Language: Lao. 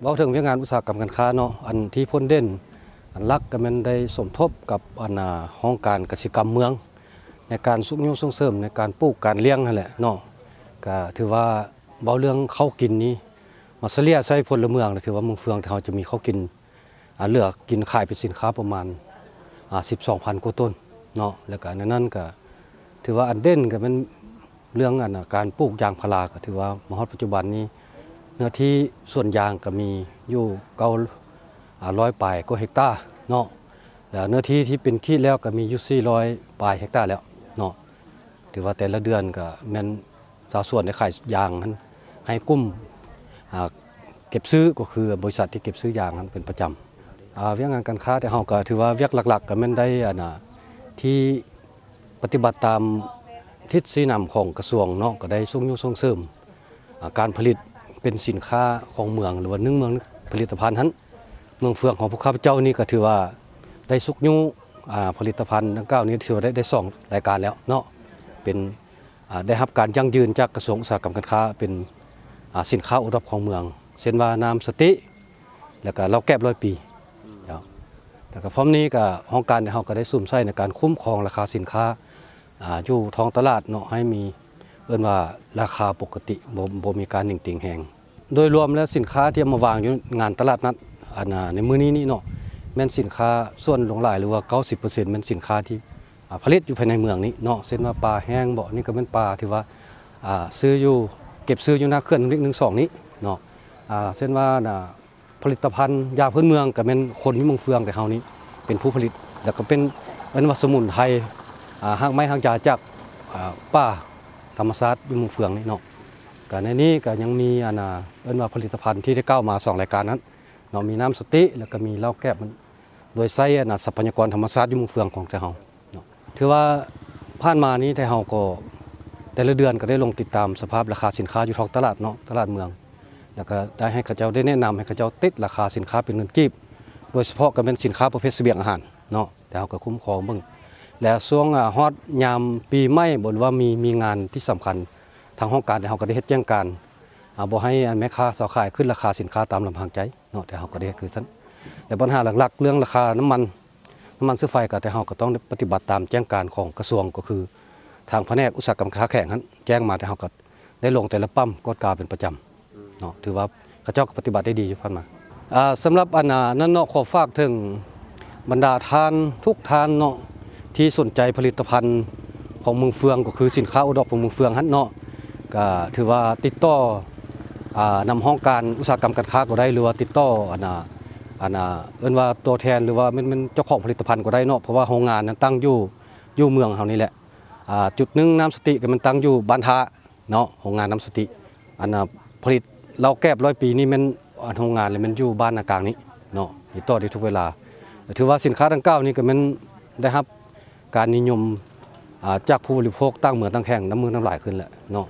ເວົ້າເຖິງວຽກງານອຸດສາຫະກຳການຄ້າເນາະ ອັນທີ່ພົ້ນເດັ່ນ ອັນຫຼັກກໍແມ່ນໄດ້ສົມທົບກັບອັນ ອາ ຫ້ອງການກະສິກຳເມືອງ ໃນການຊຸກຍູ້ສົ່ງເສີມໃນການປູກການລ້ຽງຫັ້ນແຫຼະເນາະ. ກະຖືວ່າເວົ້າເລື່ອງເຂົ້າກິນນີ້ ມາສະເລ່ຍໃສ່ພົນລະເມືອງ ຖືວ່າເມືອງເຟືອງເຮົາຈະມີເຂົ້າກິນ ອາ ເຫຼືອກິນຂາຍເປັນສິນຄ້າປະມານ ອາ ສິບສອງພັນກວ່າຕົ້ນເນາະ. ແລ້ວກະໃນນັ້ນກະຖືວ່າອັນເດັ່ນກະແມ່ນເລື່ອງອັນ ອາ ການປູກຢາງພາລາ ກະຖືວ່າມາຮອດປັດຈຸບັນນີ້ ເນື້ອທີ່ສວນຢາງກະມີຢູ່ເກົ້າ ອາ ຮ້ອຍປາຍກວ່າເຮັກຕາເນາະ. ແລ້ວເນື້ອທີ່ທີ່ເປັນຂີດແລ້ວກະມີຢູ່ສີ່ຮ້ອຍປາຍເຮັກຕາແລ້ວເນາະ. ຖືວ່າແຕ່ລະເດືອນກະແມ່ນ ຊາວສວນໄດ້ຂາຍຢາງຫັ້ນໃຫ້ກຸ່ມ ອາ ເກັບຊື້ ກໍຄືບໍລິສັດທີ່ເກັບຊື້ຢາງຫັ້ນເປັນປະຈຳ. ອາ ວຽກງານການຄ້າແຕ່ເຮົາກໍຖືວ່າວຽກຫຼັກໆ ກໍແມ່ນໄດ້ອັນ ອາ ທີ່ປະຕິບັດຕາມທິດຊີ້ນຳຂອງກະຊວງເນາະ ກໍໄດ້ຊຸກຍູ້ສົ່ງເສີມ ອາ ການຜະລິດເປັນສິນຄ້າຂອງເມືອງ ຫຼືວ່າໜຶ່ງເມືອງຜະລິດຕະພັນຫັ້ນ. ເມືອງເຟືອງຂອງພວກຂ້າພະເຈົ້ານີ້ກໍຖືວ່າໄດ້ຊຸກຍູ້ ອາ ຜະລິດຕະພັນດັ່ງກ່າວນີ້ ຖືວ່າໄດ້ ໄດ້ສອງລາຍການແລ້ວເນາະ ເປັນ ອາ ໄດ້ຮັບການຢັ້ງຢືນຈາກກະຊວງອຸດສາຫະກຳການຄ້າ ເປັນ ອາ ສິນຄ້າໂອດອບຂອງເມືອງ ເຊັ່ນວ່ານ້ຳສະຕິ ແລ້ວກະເຫຼົ້າແກບຮ້ອຍປີເຈົ້າ. ແລ້ວກະພ້ອມນີ້ກະຫ້ອງການເຮົາກະໄດ້ສຸມໃສ່ໃນການຄຸ້ມຄອງລາຄາສິນຄ້າ ອາ ຢູ່ທ້ອງຕະຫຼາດເນາະ ໃຫ້ມີ ເອີ້ນວ່າລາຄາປົກກະຕິ ບໍ່ ບໍ່ມີການໜິງຕີງແຮງ. ໂດຍລວມແລ້ວສິນຄ້າທີ່ເອົາມາວາງຢູ່ງານຕະຫຼາດນັດ ອັນ ອາ ໃນມື້ນີ້ນີ້ເນາະ ແມ່ນສິນຄ້າສ່ວນຫຼວງຫຼາຍ ຫຼືວ່າເກົ້າສິບເປີເຊັນ ແມ່ນສິນຄ້າທີ່ ອາ ຜະລິດຢູ່ພາຍໃນເມືອງນີ້ເນາະ ເຊັ່ນວ່າປາແຫ້ງເບາະ ນີ້ກໍແມ່ນປາທີ່ວ່າ ອາ ຊື້ຢູ່ ເກັບຊື້ຢູ່ໜ້າເຂື່ອນນ້ຳລິກໜຶ່ງສອງນີ້ເນາະ. ອາ ເຊັ່ນວ່າ ອາ ຜະລິດຕະພັນຢາພື້ນເມືອງ ກໍແມ່ນຄົນຢູ່ເມືອງເຟືອງແຕ່ເຮົານີ້ເປັນຜູ້ຜະລິດ ແລ້ວກໍເປັນ ເອີ້ນວ່າສະໝຸນໄພ ອາ ຮາກໄມ້ຮາກຢາຈາກ ອາ ປ່າທຳມະຊາດຢູ່ເມືອງເຟືອງນີ້ເນາະ. ກໍໃນນີ້ກໍຍັງມີ ອັນ ອາ ເອີ້ນວ່າຜະລິດຕະພັນທີ່ໄດ້ກ່າວມາສອງລາຍການນັ້ນເນາະ ມີນ້ຳສະຕິ ແລ້ວກໍມີເຫຼົ້າແກບ ໂດຍໃຊ້ ອັນ ອາ ຊັບພະຍາກອນທຳມະຊາດຢູ່ເມືອງເຟືອງຂອງແຕ່ເຮົາເນາະ. ຖືວ່າຜ່ານມານີ້ແຕ່ເຮົາກໍ ແຕ່ລະເດືອນກໍໄດ້ລົງຕິດຕາມສະພາບລາຄາສິນຄ້າຢູ່ທ້ອງຕະຫຼາດເນາະ ຕະຫຼາດເມືອງ ແລ້ວກໍໄດ້ໃຫ້ເຂົາເຈົ້າໄດ້ແນະນຳໃຫ້ເຂົາເຈົ້າຕິດລາຄາສິນຄ້າເປັນເງິນກີບ ໂດຍສະເພາະກໍແມ່ນສິນຄ້າປະເພດສະບຽງອາຫານເນາະ ແຕ່ເຮົາກໍຄຸ້ມຄອງເບິ່ງ. ແລະຊ່ວງ ອາ ຮອດຍາມປີໃໝ່ບໍ ຫຼືວ່າມີ ມີງານທີ່ສຳຄັນ ທາງຫ້ອງການແຕ່ເຮົາກໍໄດ້ເຮັດແຈ້ງການ ອາ ບໍ່ໃຫ້ ອາ ແມ່ຄ້າຊາວຂາຍຂຶ້ນລາຄາສິນຄ້າຕາມລຳພັງໃຈ ເນາະ ແຕ່ເຮົາກໍໄດ້ເຮັດຄືຊັ້ນ. ແລະບັນຫາຫຼັກໆ ເລື່ອງລາຄານ້ຳມັນ ນ້ຳມັນເຊື້ອໄຟ ກໍແຕ່ເຮົາກໍຕ້ອງໄດ້ປະຕິບັດຕາມແຈ້ງການຂອງກະຊວງ ກໍຄືທາງພະແນກອຸດສາຫະກຳຄ້າແຂງຫັ້ນແຈ້ງມາ ແຕ່ເຮົາກໍໄດ້ລົງແຕ່ລະປ້ຳກວດກາເປັນປະຈຳເນາະ ຖືວ່າເຂົາເຈົ້າກໍປະຕິບັດໄດ້ດີຢູ່ຜ່ານມາ. ອາ ສຳລັບອັນ ອາ ນັ້ນເນາະ ຂໍຝາກເຖິງບັນດາທ່ານທຸກທ່ານເນາະ ທີ່ສົນໃຈຜະລິດຕະພັນຂອງເມືອງເຟືອງ ກໍຄືສິນຄ້າໂອດອບຂອງເມືອງເຟືອງຫັ້ນເນາະ ກະຖືວ່າຕິດຕໍ່ ອາ ນຳຫ້ອງການອຸດສາຫະກຳການຄ້າກໍໄດ້ ຫຼືວ່າຕິດຕໍ່ອັນ ອາ ອັນ ອາ ເອີ້ນວ່າຕົວແທນ ຫຼືວ່າແມ່ນ ແມ່ນເຈົ້າຂອງຜະລິດຕະພັນກໍໄດ້ເນາະ ເພາະວ່າໂຮງງານນັ້ນຕັ້ງຢູ່ ຢູ່ເມືອງເຮົານີ້ແຫຼະ. ອາ ຈຸດໜຶ່ງ ນ້ຳສະຕິກໍແມ່ນຕັ້ງຢູ່ບ້ານທ່າເນາະ ໂຮງງານນ້ຳສະຕິ. ອັນ ອາ ຜະລິດເຫຼົ້າແກບຮ້ອຍປີນີ້ແມ່ນ ອັນ ໂຮງງານແລ້ວແມ່ນຢູ່ບ້ານນາກາງນີ້ເນາະ ຕິດຕໍ່ໄດ້ທຸກເວລາ. ຖືວ່າສິນຄ້າດັ່ງກ່າວນີ້ກໍແມ່ນໄດ້ຮັບການນິຍົມ ອາ ຈາກຜູ້ບໍລິໂພກຕ່າງເມືອງຕ່າງແຂວງນຳມື້ນຳຫຼາຍຂຶ້ນແຫຼະເນາະ.